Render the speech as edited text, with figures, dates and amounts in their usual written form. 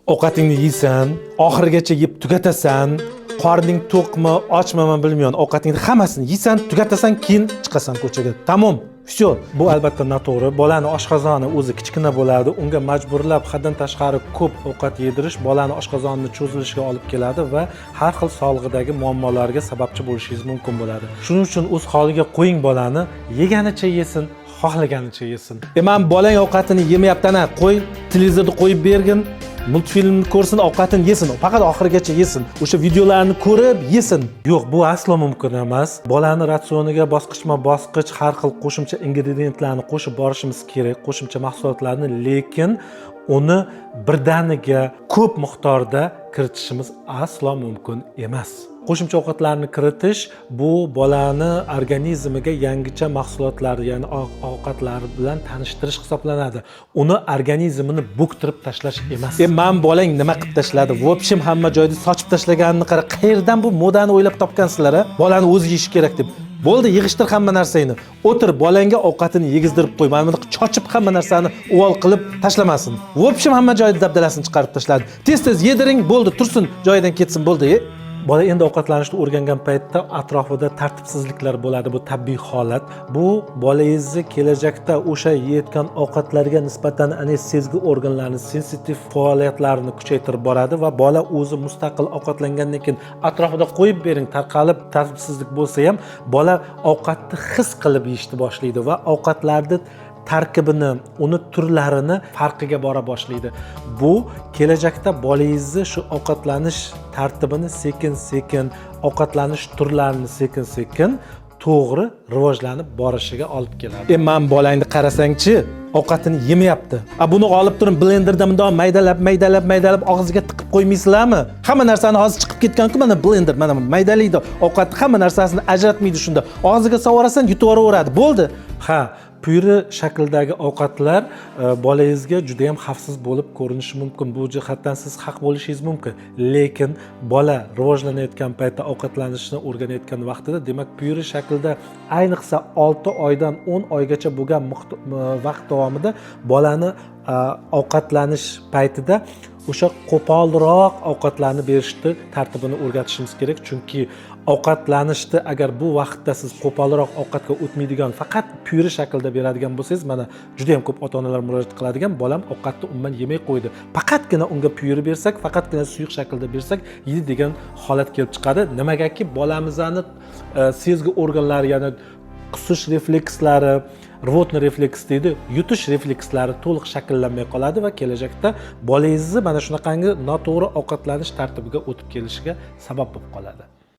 Ovqatingni yeysan, oxirigacha yeb tugatasan. Qorning to'qmi, ochmi, man bilmayman. Ovqatingni hammasini yeysan, tugatasan, keyin chiqasan ko'chaga. Tamom. Всё. Bu albatta noto'g'ri. Bolani oshqozoni o'zi kichkina bo'ladi. Unga majburlab haddan tashqari ko'p ovqat yedirish bolani oshqozonini cho'zilishiga olib keladi va har xil sog'lig'idagi muammolarga sababchi bo'lishingiz mumkin bo'ladi. Shuning uchun o'z holiga qo'ying bolani, yeganicha yesin, xohlaganicha yesin. E, man bolang ovqatini yemayapti, ana qo'y, televizorni qo'yib bergin, multfilmni ko'rsin, ovqatini yesin, faqat oxirigacha yesin. O'sha videolarni ko'rib yesin. Yo'q, bu aslo mumkin emas. Bolani ratsioniga bosqichma-bosqich har xil qo'shimcha ingrediyentlarni qo'shib borishimiz kerak, qo'shimcha mahsulotlarni, lekin uni birdaniga ko'p miqdorda kiritishimiz aslo mumkin emas. Qo'shimcha ovqatlarni kiritish bu bolani organizmiga yangicha mahsulotlar, ya'ni ovqatlar bilan tanishtirish hisoblanadi. Uni organizmini bo'ktirib tashlash emas. E, man bolang nima qilib tashladi? В общем, hamma joyda sochib tashlaganini qara. Qayerdan bu modani o'ylab topgansizlar, a? Bolani o'zi yeyishi kerak deb. Bo'ldi, yig'ishtir hamma narsangni. O'tir, bolangga ovqatini yegizdirib qo'y. Mana bunaqa chochib hamma narsani uvol qilib tashlamasin. В общем, hamma joyda dabdalasini chiqarib tashladi. Tez-tez yediring, bo'ldi, tursin, joyidan ketsin, bo'ldi. E? Bola endi ovqatlanishni o'rgangan paytda atrofida tartibsizliklar bo'ladi, bu tabiiy holat. Bu bolangizni kelajakda o'sha yeyotgan ovqatlarga nisbatan ana sezgi organlarini, sensitiv faoliyatlarini kuchaytirib boradi va bola o'zi mustaqil ovqatlangandan keyin atrofida qo'yib bering, tarqalib tartibsizlik bo'lsa ham bola ovqatni his qilib yeyishni boshlaydi va ovqatlarni tarkibini, uni turlarini farqiga bora boshlaydi. Bu kelajakda bolangizni shu ovqatlanish tartibini sekin-sekin, ovqatlanish turlarini sekin-sekin to'g'ri rivojlanib borishiga olib keladi. E, man bolangni qarasangchi, ovqatini yemayapti. A, buni olib turib blenderda bundoq maydalab, maydalab, maydalab og'ziga tiqib qo'ymaysizlarmi? Hamma narsani hozir chiqib ketgan-ku, mana blender, mana maydalaydi ovqatni, hamma narsasini ajratmaydi shunda. Og'ziga solvorasan, yutib yuboraveradi. Bo'ldi. Ha, pyure shaklidagi ovqatlar bolangizga juda ham xavfsiz bo'lib ko'rinishi mumkin. Bu jihatdan siz haq bo'lishingiz mumkin. Lekin bola rivojlanayotgan paytda, ovqatlanishni o'rganayotgan vaqtida, demak, pyure shaklida, ayniqsa 6 oydan 10 oygacha bo'lgan vaqt davomida bolani ovqatlanish paytida o'sha qo'polroq ovqatlarni berishni tartibini o'rgatishimiz kerak. Chunki ovqatlanishni agar bu vaqtda siz qo'polroq ovqatga o'tmaydigan, faqat pyure shaklida beradigan bo'lsangiz, mana juda ham ko'p ota onalar murojaat qiladigan: "Bolam ovqatni umuman yemay qo'ydi, faqatgina unga pyure bersak, faqatgina suyuq shaklda bersak yeydi", degan holat kelib chiqadi. Nimagaki bolamizni sezgi organlari, ya'ni qusish reflekslari, рвотный refleks deydi, yutish reflekslari to'liq shakllanmay qoladi va kelajakda bolangizni mana shunaqangi noto'g'ri ovqatlanish tartibiga o'tib kelishiga sabab bo'lib qoladi.